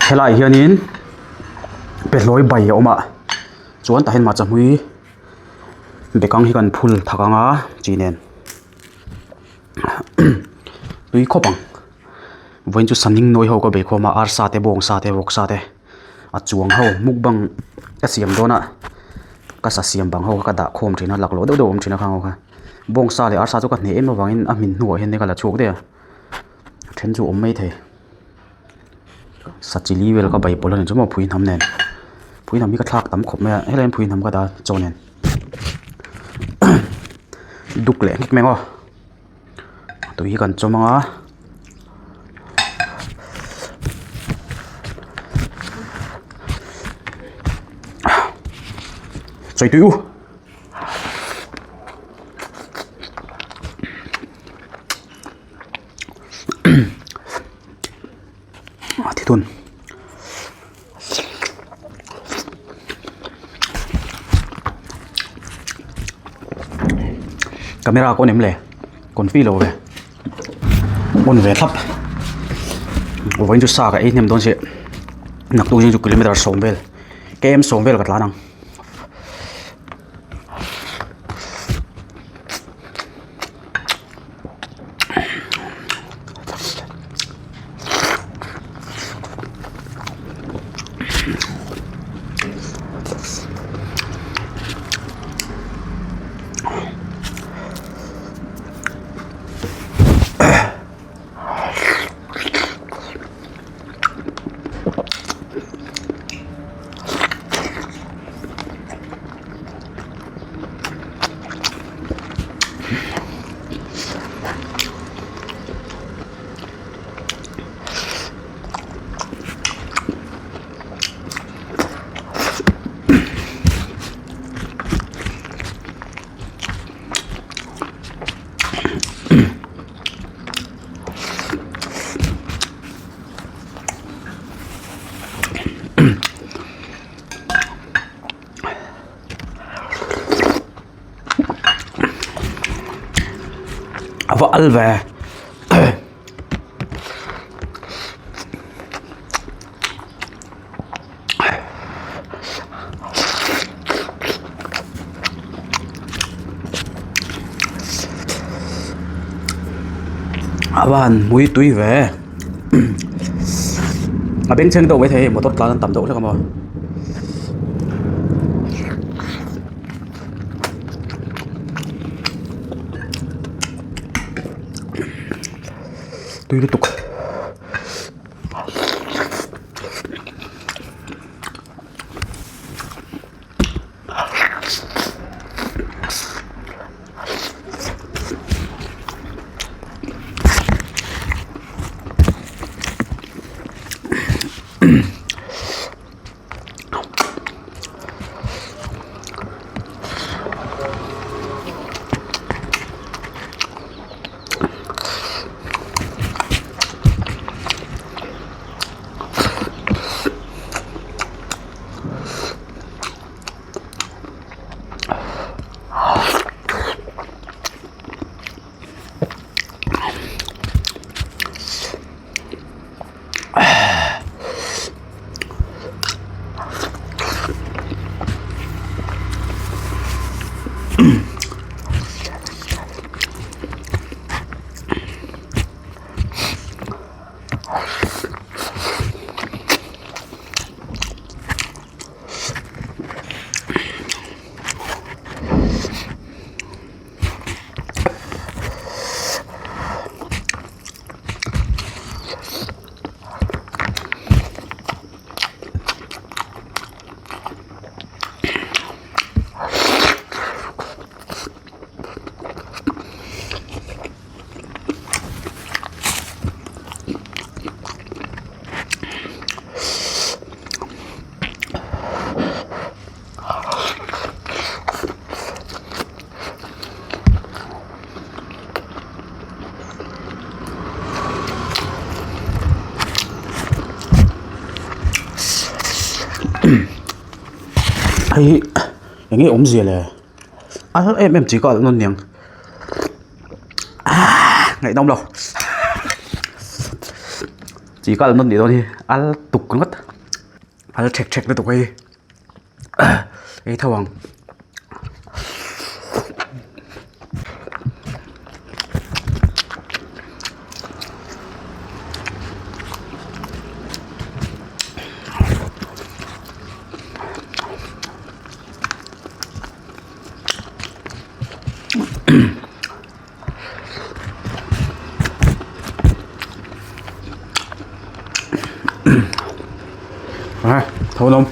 Helaiah hianin pehlawi bai a awm a chuan tah hian hmarcha hmui bekang hi kan phul thak ang a chi nen tui khawp ang vawiin chu saning nawi ho ka bei khawm a arsa te bawngsa te vawksa te a chuang ho mukbang ka siam dawn a ka sa siam bang ho kha ka dah khawm thin a laklawh deuh deuh a awm thin a khang ho kha bawngsa leh arsa chu ka hneh em avangin a hmin hnuah hian ka la chhuak daih a a then chu a awm maithei sa chili vel ka bai pawlh a ni chu maw phui hnam nen phui hnam hi ka thlak tam khawp mai a helai hian phui hnam ka dah a chaw nen duk leh nghek mai ang aw tui hi kan chawm ang a. Chawi tui u. A thi thun. Camera ka on em le? Confi lo ve. On ve thlap. Vawiin chu sa ka ei hnem dawn si. Naktuk zing chu kilometer sawm vel km sawm vel ka tlan ang. A va al ve. A va han mui tui ve. A bengchheng deuh maithei hei motor tlan an tam deuh hlek a maw. Tui lutuk. Hei hi eng nge awmzia le a hla em em chi ka alh nawn niang aaa ngaihnawm lo. Chi kal nawn nih dawn hi al tuk ringawt al ṭhek ṭhek lutuk hei ei tho ang. À, thấu lông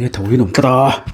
Te tho hi an awm tlat a.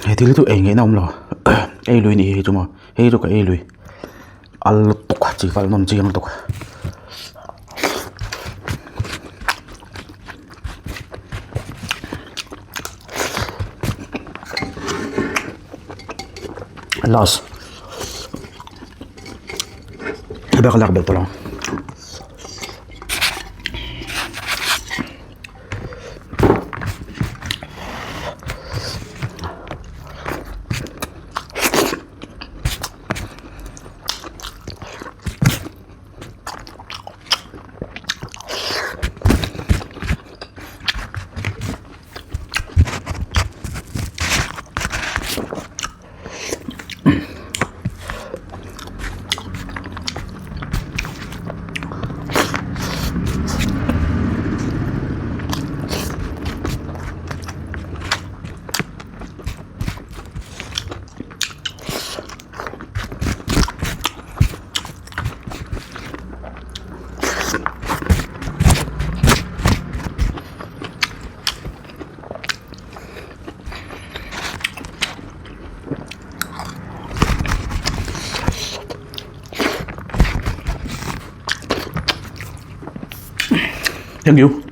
He thil chu ei ngaihna awm lo ei lui anih hi chu maw hei chu ka ei lui al lutuk a chi valh nawm chiang lutuk. Last bak lak belh tawh lo ang. Thank you.